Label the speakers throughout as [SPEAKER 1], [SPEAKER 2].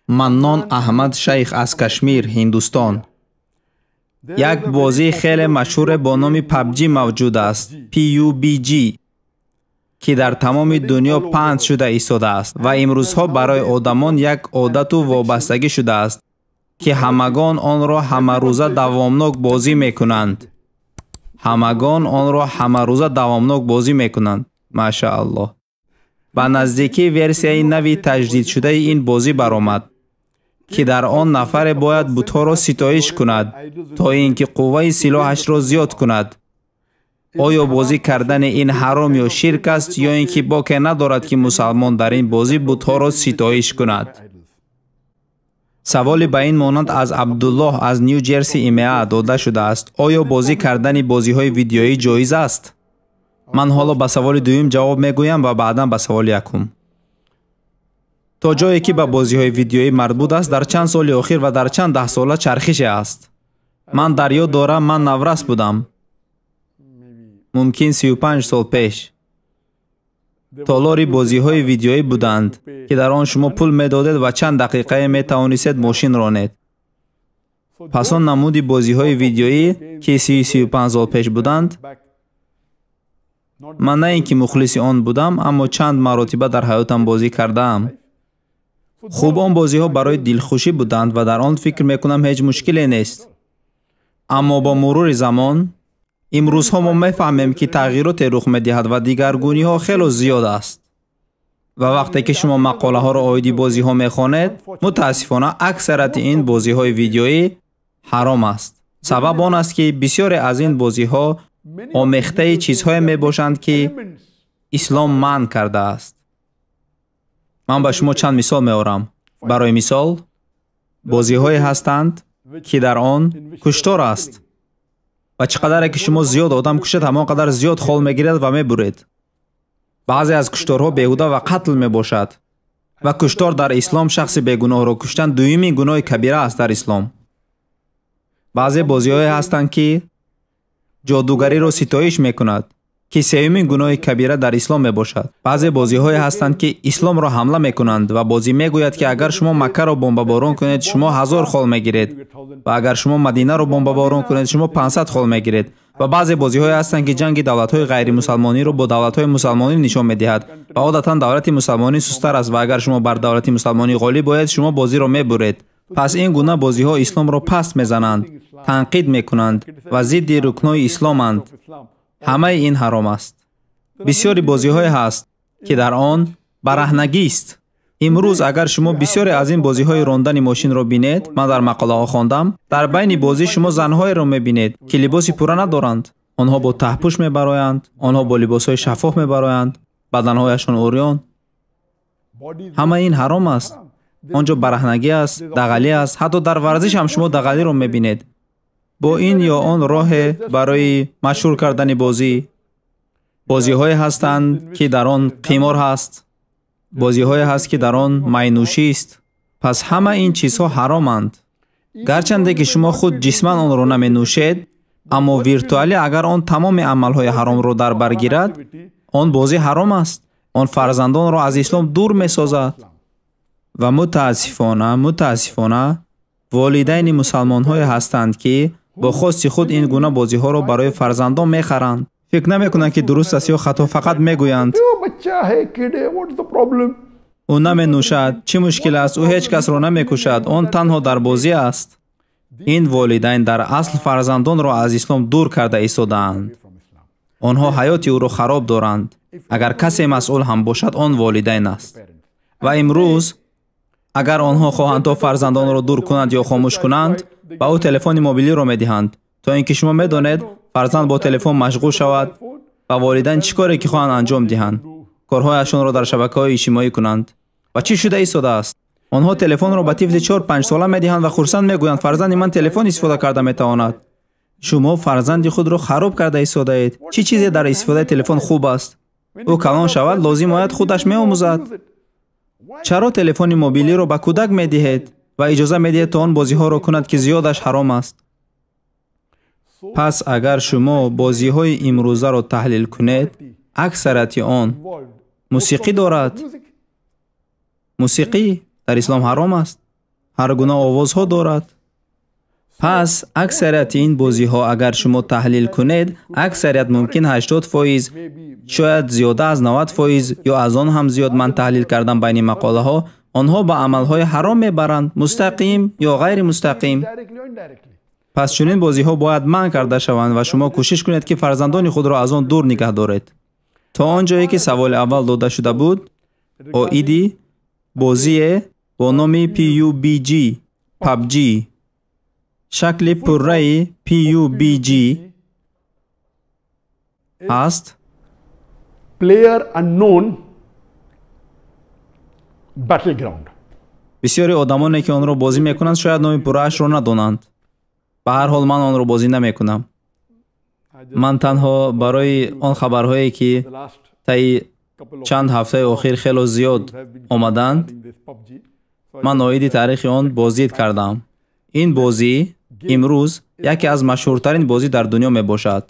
[SPEAKER 1] Маннон Аҳмад Шайх аз Кашмир, Ҳиндустон. Як бозии хеле машҳуре бо номи PUBG мавҷуд аст, PUBG, ки дар тамоми дунё паҳн шуда истодааст ва имрӯзҳо барои одамон як одату вобастагӣ шудааст, ки ҳамагон онро ҳамарӯза давомнок бозӣ мекунанд. Ҳамагон онро ҳамарӯза давомнок бозӣ мекунанд. Машааллоҳ. Ба наздикӣ версияи нави таҷдидшудаи ин бозӣ баромад, ки дар он нафаре бояд бутҳоро ситоиш кунад, то ин ки қувваи силоҳашро зиёд кунад. Оё бозӣ кардани ин ҳаром ё ширк аст, ё ин ки боке надорад, ки мусалмон дар ин бозӣ бутҳоро ситоиш кунад? Саволи ба ин монанд аз Абдуллоҳ аз Ню Ҷерси ИМА дода шудааст. Оё бозӣ кардани бозиҳои видеоӣ ҷоиз аст? Ман ҳоло ба саволи дуюм ҷавоб мегӯям ва баъдан ба саволи якум. То ҷое ки ба бозиҳои видеоӣ марбут аст, дар чанд соли охир ва дар чанд даҳсола чархише аст. Ман дар ёд дорам, ман наврас будам. Мумкин 35 сол пеш. Толори бозиҳои видеоӣ буданд, ки дар он шумо пул медодед ва чанд дақиқае метавонистед мошин ронед. Пас он намуди бозиҳои видеоӣ, ки 35 сол пеш буданд, ман на ин ки мухлиси он будам, аммо чанд маротиба дар ҳаётам бозӣ кардаам. Хуб, он бозиҳо барои дилхушӣ буданд ва дар он фикр мекунам ҳеҷ мушкиле нест. Аммо бо мурури замон имрӯзҳо мо мефаҳмем, ки тағйироте рух медиҳад ва дигаргуниҳо хело зиёд аст. Ва вақте ки шумо мақолаҳоро оиди бозиҳо мехонед, мутаассифона аксарияти ин бозиҳои видеоӣ ҳаром аст. Сабаб он аст, ки бисёре аз ин бозиҳо омехтаи чизҳое мебошанд, ки ислом манъ кардааст. Ман ба шумо чанд мисол меорам. Барои мисол, бозиҳое ҳастанд, ки дар он куштор аст. Ва чӣ қадаре ки шумо зиёд одам кушед, ҳамон қадар зиёд хол мегирад ва мебуред. Баъзе аз кушторҳо беҳуда ва қатл мебошад. Ва куштор дар ислом шахси бегуноҳро куштан дуюмин гуноҳи кабира аст дар ислом. Баъзе бозиҳое ҳастанд, ки ҷодугариро ситоиш мекунад, ки сеюмин гуноҳи кабира дар ислом мебошад. Баъзе бозиҳое ҳастанд, ки исломро ҳамла мекунанд ва бозӣ мегӯяд, ки агар шумо Маккаро бомбаборон кунед, шумо 1000 хол мегиред ва агар шумо Мадинаро бомбаборон кунед, шумо 500 хол мегиред. Ва баъзе бозиҳое ҳастанд, ки ҷанги давлатҳои ғайримусалмониро бо давлатҳои мусалмонӣ нишон медиҳад ва одатан давлати мусалмонӣ сустар аст ва агар шумо бар давлати мусалмонӣ ғолиб оед, шумо бозиро мебуред. Пас ин гуна бозиҳо исломро паст мезананд, танқид мекунанд ва зидди рукнои исломанд. Ҳамаи ин ҳаром аст. Бисёри бозиҳое ҳаст, ки дар он бараҳнагист. Имрӯз агар шумо бисёре аз ин бозиҳои рондани мошинро бинед, ман дар мақолаҳо хондам, дар байни бозӣ шумо занҳоеро мебинед, ки либоси пурра надоранд. Онҳо бо таҳпӯш мебароянд, онҳо бо либосҳои шаффоф мебароянд, баданҳояшон урён. Ҳамаи ин ҳаром аст. Он ҷо бараҳнагӣ аст, дағалӣ аст. Ҳатто дар варзиш ҳам шумо дағалиро мебинед. Бо ин ё он роҳе барои машҳур кардани бозӣ. Бозиҳое ҳастанд, ки дар он қимор ҳаст. Бозиҳое ҳаст, ки дар он майнӯшист. Пас ҳама ин чизҳо ҳароманд. Гарчанде ки шумо худ ҷисман онро наменӯшед, аммо виртуалӣ агар он тамоми амалҳои ҳаромро дар бар гирад, он бозӣ ҳаром аст. Он фарзандонро аз ислом дур месозад. Ва мутаассифона, волидайни мусалмонҳое ҳастанд, ки бо хости худ ин гуна бозиҳоро барои фарзандон мехаранд. Фикр намекунанд, ки дуруст аст ё хато, фақат мегӯянд: ӯ наменӯшад, чӣ мушкил аст, ӯ ҳеҷ касро намекушад, он танҳо дар бозӣ аст. Ин волидайн дар асл фарзандонро аз ислом дур карда истодаанд. Онҳо ҳаёти ӯро хароб доранд. Агар касе масъул ҳам бошад, он волидайн аст. Ва имрӯз агар онҳо хоҳанд то фарзандонро дур кунанд ё хомӯш кунанд, ба ӯ телефони мобилиро медиҳанд, то ин ки шумо медонед фарзанд бо телефон машғул шавад ва волидайн чӣ коре ки хоҳанд анҷом диҳанд, корҳояшонро дар шабакаҳои иҷтимоӣ кунанд. Ва чӣ шуда истодааст? Онҳо телефонро ба тифли 4-5 сола медиҳанд ва хурсанд мегӯянд: фарзанди ман телефон истифода карда метавонад. Шумо фарзанди худро хароб карда истодаед. Чӣ чизе дар истифодаи телефон хуб аст? Ӯ калон шавад, лозим ояд худаш меомӯзад. Чаро телефони мобилиро ба кӯдак медиҳед ва иҷоза медиҳед то он бозиҳоро кунад, ки зиёдаш ҳаром аст? Пас агар шумо бозиҳои имрӯзаро таҳлил кунед, аксарияти он мусиқӣ дорад. Мусиқӣ дар ислом ҳаром аст. Ҳар гуна овозҳо дорад. Пас аксарияти ин бозиҳо, агар шумо таҳлил кунед, аксарият мумкин 80%, шояд зиёда аз 90% ё аз он ҳам зиёд ман таҳлил кардам байни мақолаҳо, онҳо ба амалҳои ҳаром мебаранд, мустақим ё ғайримустақим. Пас чунин бозиҳо бояд манъ карда шаванд ва шумо кӯшиш кунед, ки фарзандони худро аз он дур нигаҳ доред. То он ҷое ки саволи аввал дода шуда буд, оиди бозие бо номи PUBG, PUBG. Шакли пурраи PUBG аст
[SPEAKER 2] Player Unknown Battleground.
[SPEAKER 1] Бисёри одамоне, ки онро бозӣ мекунанд, шояд номи пурраашро надонанд. Ба ҳар ҳол ман онро бозӣ намекунам. Ман танҳо барои он хабарҳое, ки таи чанд ҳафтаи охир хело зиёд омаданд, ман оиди таърихи он боздид кардам. Ин бозӣ имрӯз яке аз машҳуртарин бозӣ дар дунё мебошад.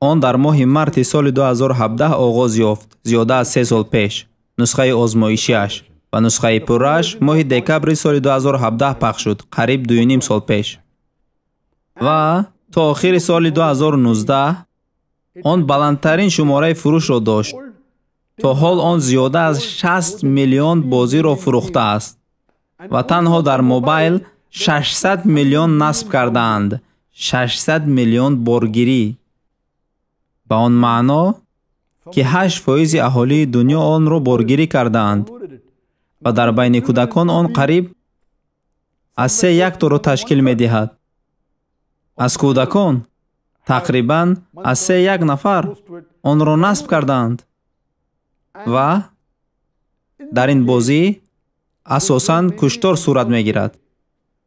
[SPEAKER 1] Он дар моҳи марти соли 2017 оғоз ёфт, зиёда аз 3 сол пеш. Нусхаи озмоишиаш ва нусхаи пуррааш моҳи декабри соли 2017 пахш шуд, қариб 2,5 сол пеш. Ва то охири соли 2019 он баландтарин шумораи фурӯшро дошт. То ҳол он зиёда аз 60 миллион бозиро фурӯхтааст ва танҳо дар мобайл 600 миллион насб кардаанд. 600 миллион боргирӣ. Ба он маъно, ки 8% аҳолии дунё онро боргирӣ кардаанд ва дар байни кӯдакон он қариб аз 3 якторо ташкил медиҳад. Аз кӯдакон тақрибан аз 3 1 нафар онро насб кардаанд. Ва дар ин бозӣ асосан куштор сурат мегирад.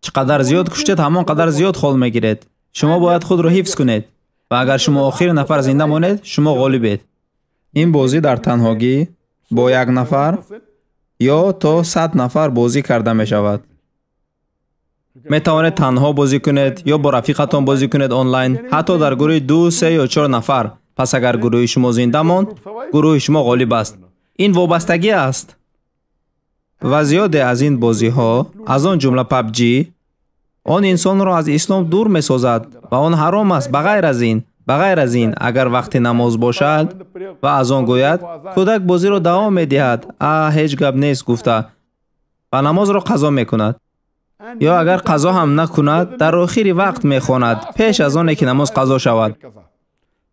[SPEAKER 1] Чӣ қадар зиёд куштед, ҳамон қадар зиёд хол мегиред. Шумо бояд худро ҳифз кунед ва агар шумо охири нафар зинда монед, шумо ғолибед. Ин бозӣ дар танҳогӣ бо як нафар ё то 100 нафар бозӣ карда мешавад. Метавонед танҳо бозӣ кунед ё бо рафиқатон бозӣ кунед онлайн, ҳатто дар гурӯҳи 2, 3 ё 4 нафар. Пас агар гурӯҳи шумо зинда монд, гурӯҳи шумо ғолиб аст. Ин вобастагӣ аст. Ва зиёде аз ин бозиҳо, аз он ҷумла PUBG, он инсонро аз ислом дур месозад ва он ҳаром аст. Ба ғайр аз ин, агар вақти намоз бошад ва аз он гӯяд, кӯдак бозиро давом медиҳад, ҳеҷ гап нест гуфта, ва намозро қазо мекунад. Ё агар қазо ҳам накунад, дар охири вақт мехонад, пеш аз оне ки намоз қазо шавад.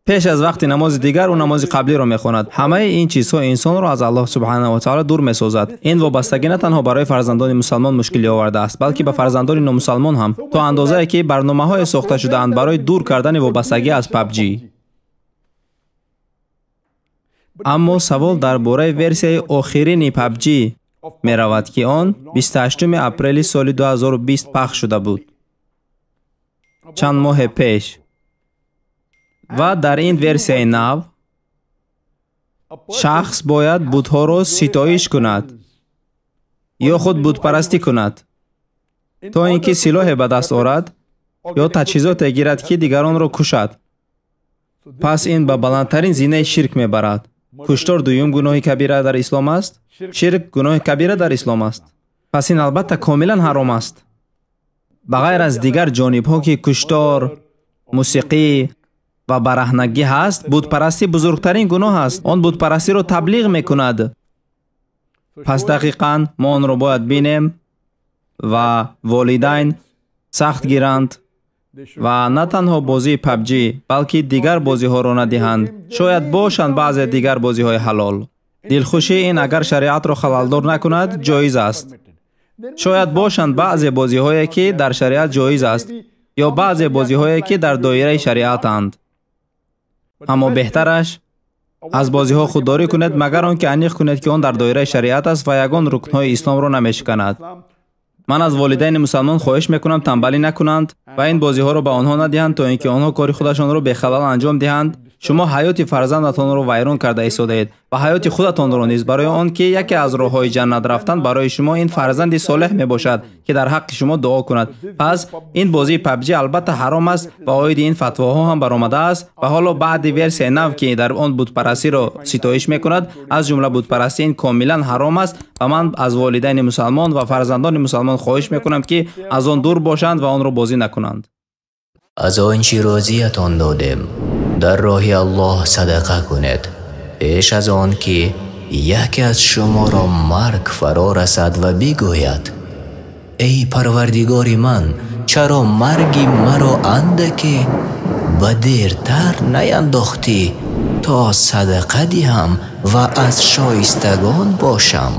[SPEAKER 1] Пеш аз вақти намози дигар ӯ намози қаблиро мехонад. Ҳамаи ин чизҳо инсонро аз Аллоҳ субҳанаҳу ва таъоло дур месозад. Ин вобастагӣ на танҳо барои фарзандони мусалмон мушкилӣ овардааст, балки ба фарзандони номусалмон ҳам, то андозае ки барномаҳое сохта шудаанд барои дур кардани вобастагӣ аз PUBG. Аммо савол дар бораи версияи охирини PUBG меравад, ки он 28 апрели соли 2020 пахш шуда буд, чанд моҳе пеш. Ва дар ин версияи нав шахс бояд бутҳоро ситоиш кунад ё худ бутпарастӣ кунад, то ин ки силоҳе ба даст орад ё таҷҳизоте гирад, ки дигаронро кушад. Пас ин ба баландтарин зинаи ширк мебарад. Куштор дуюм гуноҳи кабира дар ислом аст. Ширк гуноҳи кабира дар ислом аст. Пас ин албатта комилан ҳаром аст. Ба ғайр аз дигар ҷонибҳо, ки куштор, мусиқӣ ва бараҳнагӣ ҳаст, бутпарастӣ бузургтарин гуноҳ аст. Он бутпарастиро таблиғ мекунад. Пас дақиқан мо онро бояд бинем ва волидайн сахт гиранд ва на танҳо бозии PUBG, балки дигар бозиҳоро надиҳанд. Шояд бошанд баъзе дигар бозиҳои ҳалол. Дилхушӣ ин агар шариатро халалдор накунад, ҷоиз аст. Шояд бошанд баъзе бозиҳое, ки дар шариат ҷоиз аст, ё баъзе бозиҳое, ки дар доираи шариатанд. Аммо беҳтараш аз бозиҳо худдорӣ кунед, магар он ки аниқ кунед, ки он дар доираи шариат аст ва ягон рукнҳои исломро намешиканад. Ман аз волидайни мусалмон хоҳиш мекунам танбалӣ накунанд ва ин бозиҳоро ба онҳо надиҳанд, то ин ки онҳо кори худашонро бехалал анҷом диҳанд Шумо ҳаёти фарзандатонро вайрон карда истодаед ва ҳаёти худатонро низ, барои он ки яке аз роҳҳои ҷаннат рафтан барои шумо ин фарзанди солеҳ мебошад, ки дар ҳаққи шумо дуо кунад. Пас ин бозии PUBG албатта ҳаром аст ва оиди ин фатвоҳо ҳам баромадааст ва ҳоло баъди версияи нав, ки дар он бутпарастиро ситоиш мекунад, аз ҷумла бутпарастӣ, ин комилан ҳаром аст ва ман аз волидайни мусалмон ва фарзандони мусалмон хоҳиш мекунам, ки аз он дур бошанд ва онро бозӣ накунанд.
[SPEAKER 3] Аз он чӣ рӯзиятон додем дар роҳи Аллоҳ садақа кунед, пеш аз он ки яке аз шуморо марг фаро расад ва бигӯяд: эй Парвардигори ман, чаро марги маро андаке ба дертар наяндохтӣ, то садақа диҳам ва аз шоистагон бошам.